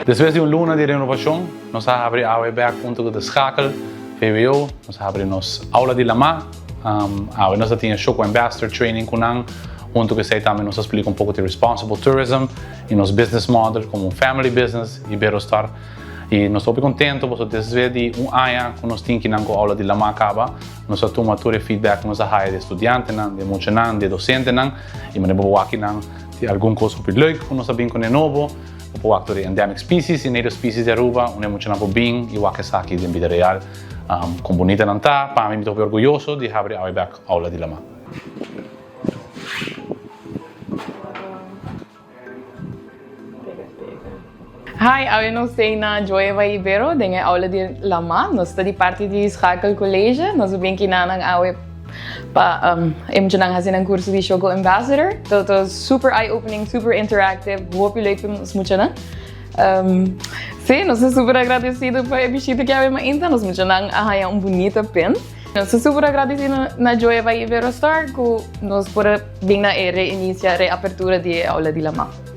Despues di un luna di renovacion, nos a habri awe bek hunto cu De Schakel, VWO, nos a habri nos aula di lama. Awe nos a tin e Shoko Ambassador training cu nan. Hunto cu esey tambe nos a splica un poco di responsible tourism y nos business model como un family business, Iberostar. Y nos ta hopi contento pasobra despues di un aña cu nos tin kinan cu aula di lama caba, nos a tuma tur e feedback cu nos a haya di e studiantenan, di e muchanan, di e docentenan y manera bo por wak kinan tin algun cos hopi leuk cu nos a bin cune nobo. Bo por wak tur e endemic species y native species di Aruba, unda e muchanan por bin y wak esaki den bida real. Con bunita nan ta, pa mi mi ta hopi orguyoso di habri awe bek aula di lama. Hi, awe nos ta na Joeva Ibero den e aula di lama. Nos ta di parti di Schakel College. Nos a bin kinanan awe pa e muchanan hasi nan curso di Shoko Ambassador. Ta super eye-opening, super interactive, hopi leuk pa nos muchanan. Sí, nos ta super agradecido pa e bishita ki awe mainta. Nos muchanan a haña un bunita pin. Nos ta super agradecido na Joeva Iberostar ku nos por a bin na e reinicia, reapertura di e aula di lama.